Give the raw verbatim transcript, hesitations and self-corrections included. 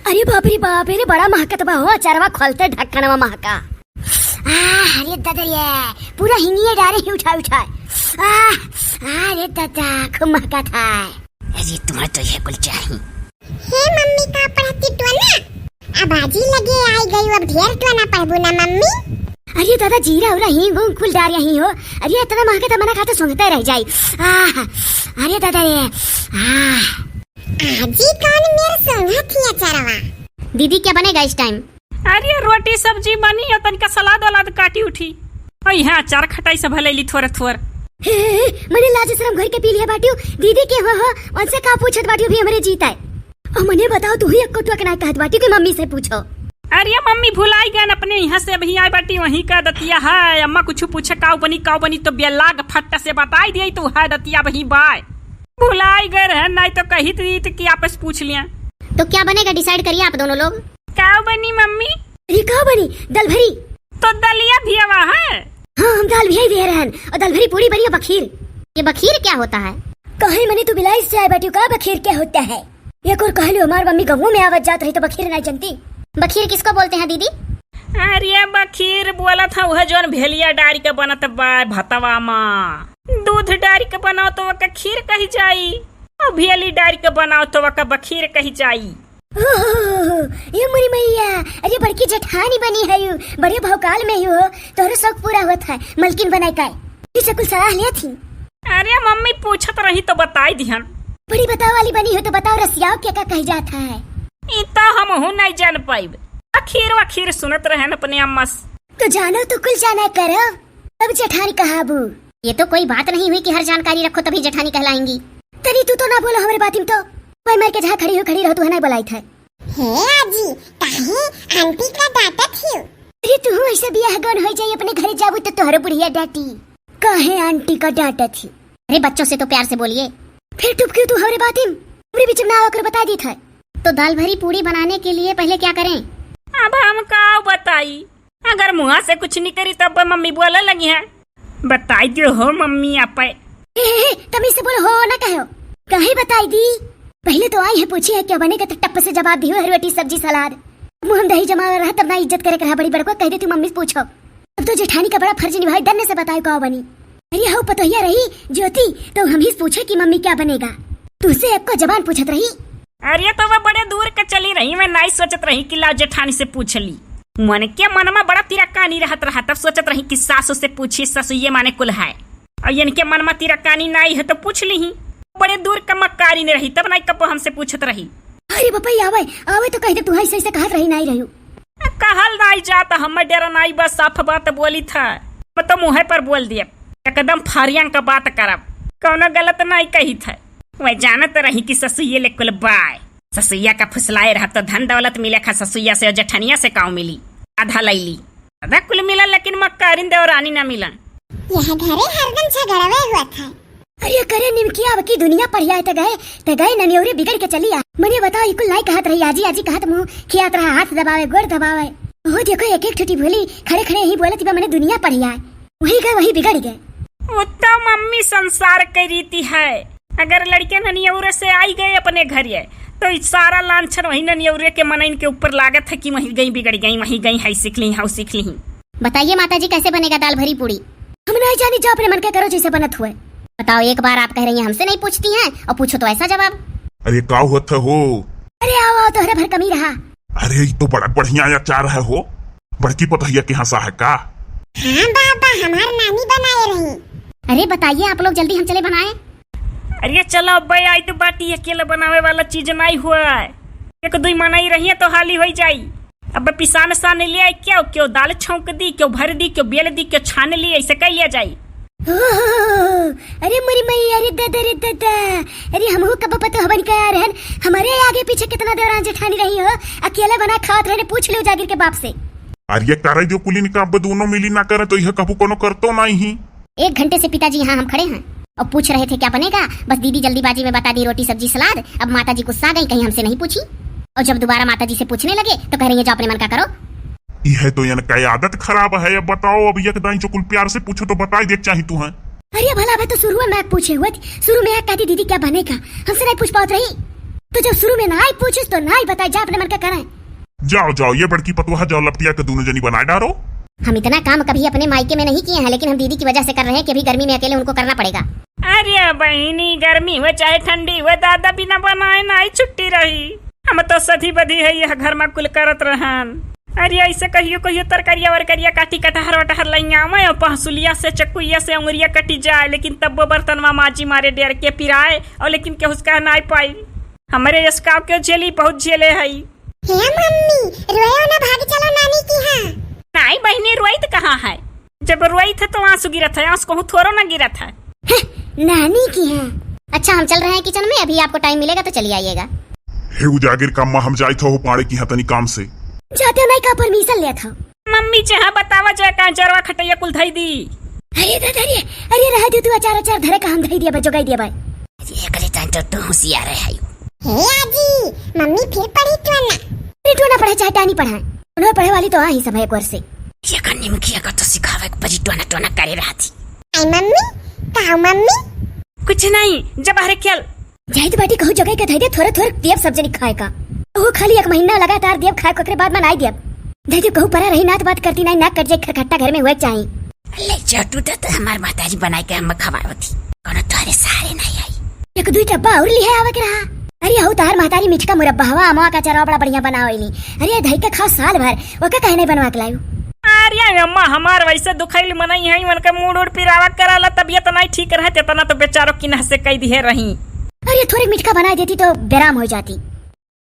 अरे बाप रे बाप, अरे बड़ा महकत बा हो, अचारवा खोलते ढक्कनवा महका। आह, अरे दादा रे, पूरा हिंगिया डारे ही उठा उठा। आह, अरे दादा, खूब महकत है। अरे तुम्हें तो ये कुल चाहिए। हे मम्मी, का पढ़ती टोना? अब आजी लगे आई गई, अब ढेर टोना पढ़बू ना मम्मी? अरे दादा, जीरा उरा हींग ऊंग कुल डार यही हो। अरे इतना महकत है, मना खाते सूंघते रह जाई। आह, अरे दादा रे, आह। आजी कौन मेर सूंघत ही अचारवा? दीदी, क्या बनेगा इस टाइम? अरे रोटी सब्जी बनी है, तनिका सलाद वलाद काटी उठी। और यहाँ अचार खटाई से भले ली थोर थोर। हे, हे, हे, मने लाज शरम घर के पी लिया बाटियो, दीदी के हो हो, उनसे का पूछत बाटियो भी हमरे जीत है। और मने बताओ, तू ही एक कोटुआ के ना कहत बाटियो कि मम्मी से पूछो। अरे मम्मी भुलाई गए अपने यहाँ से अभी आए बाटी, वहीं का दतिया है। अम्मा कुछ पूछे काऊ बनी काऊ बनी तो बेलाग फट्टा से बताई दिए तो है दतिया वहीं बाय। भुलाई गए रहे, नहीं तो कही थी कि आपस पूछ लिया। तो क्या बनेगा, डिसाइड करिए आप दोनों लोग। काऊ बनी मम्मी? अरे काऊ बनी? दल भरी। तो दलिया भी आवा है। हाँ, हम दाल भी दे रहन और दाल भरी पूरी बनी और बखीर। ये बखीर क्या होता है? कहे मने तू बिलाई से आए बाटियो का, बखीर क्या होता है? एक और कहलू हमार मम्मी गाँव में आवत जात रही तो बखीर नहीं जानती। बखीर किसको बोलते हैं दीदी? अरे बखीर बोलत है वह जौन भेलिया डारी के बनत बा भतवा मा। दूध डारी के बनाओ तो वका खीर कही जाई, और भेली डारी के बनाओ तो वका बखीर कही जाई। ओहो, ये मोरी मैया, अरे बड़की जेठानी बनी है यू, बड़े भौकाल में यू हो, तोहरो शौक पूरा होत है, मलकिन बनाए का। इसे कुल सलाह ले थी। अरे मम्मी पूछत रही तो बताई दिहन। बड़ी बताओ वाली बनी हो तो बताओ रसियाओ के का कही जात है? ई तो हमहू नहीं जान पाइब। अखीर वखीर सुनत रहन अपने अम्मा से। तो जानो तो कुल जाना करो, तब जेठानी कहाबू। ये तो कोई बात नहीं हुई कि हर जानकारी रखो तभी जेठानी कहलाएंगी। तनी तू तो ना बोलो हमरे बातिम तो। कोई मर के जहाँ खड़ी हो खड़ी रहो, तू है नहीं बोलाई था। हे आजी, काहे आंटी का डांटत हियो? अरे तू ऐसे बियाह गौन हो जाई, अपने घरे जाबू तो तोहरो बुढ़िया डांटी। काहे आंटी का डांटत ही? अरे बच्चों से तो प्यार से बोलिए। फिर टुप क्यों तू हमरे बातिम? हमरे बीच में ना आवा कर बता दी था। तो दाल भरी पूड़ी बनाने के लिए पहले क्या करें? अब हम का बताई, अगर मुँह से कुछ निकली तब मम्मी बोले लगी है। बताई दियो हो मम्मी आपे। हे, हे, हे, तमीज से बोलो हो, ना कहो। काहे बताई दी? पहले तो आई है पूछी है क्या बनेगा तो टप्प से जवाब दियो है रोटी सब्जी सलाद। मुँह में दही जमा रहा तब ना इज्जत करे के रहा बड़ी बड़को कह देती मम्मी से पूछो। अब तो जेठानी का बड़ा फर्ज निभाए दन्ने से बताए का बनी। अरे हो पतोहिया रही ज्योति तो हम ही से पूछे कि मम्मी क्या बनेगा। तुझसे एक को जबान पूछत रही। अरे तो वह बड़े दूर के चली रही, मैं नाई सोचत रही कि लाओ जेठानी से पूछ ली। मन के मन में बड़ा तिरक्कानी रहत रहा, तब सोचत रही कि सासू से पूछी, ससुइये माने कुल है। और इनके मन में तिरक्कानी नाई है तो पूछ ली ही। बड़े दूर के मक्कारी ने रही, तब नाई कब हमसे पूछत रही। अरे बपई आवे, आवे तो कह दे तू है सही से कहत रही नाई रही। कहल नाई जात, हम डेरा नाई बस साफ बात बोली था। मैं तो मुँहे पर बोल दिए, एकदम फारियन का बात करब, कौनो गलत नाई कही था। वह जानत रही कि ससुइये ले कुल बाय। ससुइया का फुसलाए रहब तो धन दौलत मिले खा ससुइया से और जेठनिया से काऊ मिली। आधा लैली। आधा कुल मिला लेकिन मक्कारिन देवरानी ना मिलन। यह घरे हरदम झगड़वे हुआ था। अरे करे निमकिया अब की दुनिया पढ़िया त गए, त गए ननियौरे बिगड़ के चली आ। मने बताओ ई कुल नाई कहत रही आजी, आजी कहत मुँह खियात रहा हाथ दबावे गोड़ दबावे। ओहो देखो एक एक ठुटी भोली खड़े खड़े ही बोलत बा मने दुनिया पढ़िया। वही गए वही बिगड़ गए। वो तो मम्मी संसार के रीति है। अगर लड़के ननियौरे से आई गए अपने घर ये, तो ई सारा लांछन वही ननियौरे के मनइन के ऊपर लागत है कि वहीं गई बिगड़ गई, वहीं गई है सीख ली, हाउ सीख ली। बताइए माता जी कैसे बनेगा दाल भरी पूड़ी? हम नहीं जानी, जो अपने मन के करो जैसे बनत हुए। बताओ एक बार आप कह रही हैं हमसे नहीं पूछती हैं और पूछो तो ऐसा जवाब। अरे का होत है हो? अरे आओ आओ तोहरे भर कमी रहा। अरे ई तो बड़ा बढ़िया अचार है हो। बड़की पतोहिया के यहाँ सा है का? हाँ बाबा, हमार नानी बनाए रही। अरे बताइए आप लोग जल्दी, हम चले बनाए। अरे चलो अब्बे, आई तो बाटी अकेले बनावे वाला चीज नहीं हुआ है। एक दुई मनई रहिए तो हाली होई जाई। अब पिसान सान ले आई, क्यों क्यों दाल छौंक दी, क्यों भर दी, क्यों बेल दी, क्यों छान ली, ऐसे कर लिया जाई। ओहो, अरे मोरी मई, अरे दादा रे दादा, अरे हमहू कब पतो हवन का रहन, हमारे आगे पीछे कितना देवरान जेठानी रही हो, अकेले बना खात रहने, पूछ लो जागिर के बाप से। अरे करे दियो कुलीन का, अब दोनों मिली ना करे तो यह कभू कोनो करतो नहीं ही। एक घंटे से पिताजी यहाँ हम खड़े हैं और पूछ रहे थे क्या बनेगा, बस दीदी जल्दीबाजी में बता दी रोटी सब्जी सलाद। अब माता जी गुस्सा गई, कहीं हमसे नहीं पूछी, और जब दोबारा माता जी से पूछने लगे तो कह रही है जो अपने मन का करो। यह तो इनका आदत खराब है। अब बताओ, अब एक दाई जो कुल प्यार से पूछो तो बताई दे चाही तू है। अरे भला भाई तो शुरू में मैं पूछे हुए थी, शुरू में यह कहती दीदी क्या बनेगा, हमसे नहीं पूछ पावत रही। तो जब शुरू में नाहीं पूछिस तो नाहीं बताए, जा अपने मन का करें। जाओ, जाओ, ये बड़की पतोह, जाओ लपटिया के दोनों जनी बनाए डारो। हम इतना काम कभी अपने मायके में नहीं किए हैं, लेकिन हम दीदी की वजह से कर रहे हैं कि अभी गर्मी में अकेले उनको करना पड़ेगा। अरे बहिनी, गर्मी हुए चाहे ठंडी हुए, दादा बिना बनाए नाहीं छुट्टी रही। हम तो सधी बधी है, यह घर में कुल करत रहन। अरे ऐसे कहियो कहियो तरकरिया वरकरिया काटी, कटहर वटहर लइयावे और पहसुलिया से चकुइया से उंगरिया कटी जाए, लेकिन तब वो बर्तनवा माजी मारे डेर के पिराए और लेकिन केहू से कह नाहीं पाई। हमरे स्काफ के झेली बहुत झेले हई। हे मम्मी, रोयो ना, भाग चलो नानी की यहाँ। नाहीं बहिनी, रोइत कहाँ है? जब रोइत है तो आंसू गिरत है, आंसू कहूँ थोड़ो ना गिरत है। हैं, नानी की यहाँ। अच्छा, हम चल रहे हैं किचन में, अभी आपको टाइम मिलेगा तो चली आइएगा। हे उजागिर का अम्मा, हम जाइत हो पाड़े की यहाँ तनी काम से। जाते नहीं का परमिशन लेत हो? मम्मी जहाँ बतावा जाए, कहाँ जरवा खटैया कुल धई दी। अरे दादा रे, अरे रह दे तू, अचार अचार धरे का हम धई दिया बा, जोगाई दिया बा। अरे एकरे टाइम तो तू होशियार है। हे आजी, मम्मी फिर पढ़ी टोना। अरे टोना पढ़े चाहे टानी पढ़ाए, उन्होंने पढ़े वाली तो आ ही सब है एक वर्ष से। ये का निमकिया का तो सिखावे के परी टोना टोना करे रहती। आई मम्मी, का मम्मी? कुछ नहीं, जब हरे खेल। जाइत बाटी कहूँ जगह के धई दे, थोरे थोरे देब सब जनी खाए का। ओहो खाली एक महीना लगातार देब खाए को, ओकरे बाद में नाहीं देब। धई देब कहूँ परा रही, नात बात करती नाहीं, नाक कट जाए, खरखट्टा घर में हुए के चाही। ले जा तू तो, तो हमार महतारी बनाए के हम खवावती। कोनो तोहरे सहारे नाहीं आई। एक दुई डब्बा और लिहे आवे के रहा। अरे हऊ तोहार महतारी मिठका मुरब्बा हवा, अमवा का अचारवा बड़ा बढ़िया बनावेली। अरे धई के खाओ साल भर, ओके काहे नाहीं बनवा के लायू? अरे अम्मा, हमार वैसे दुखैल मनई है, उनके मूड उड़ पिरावा कराला, तबियत नाहीं ठीक रहे, तेतना तो बेचारो किन्ह से कह दिहे रही। अरे थोड़े मिठका बना देती तो बेराम हो जाती।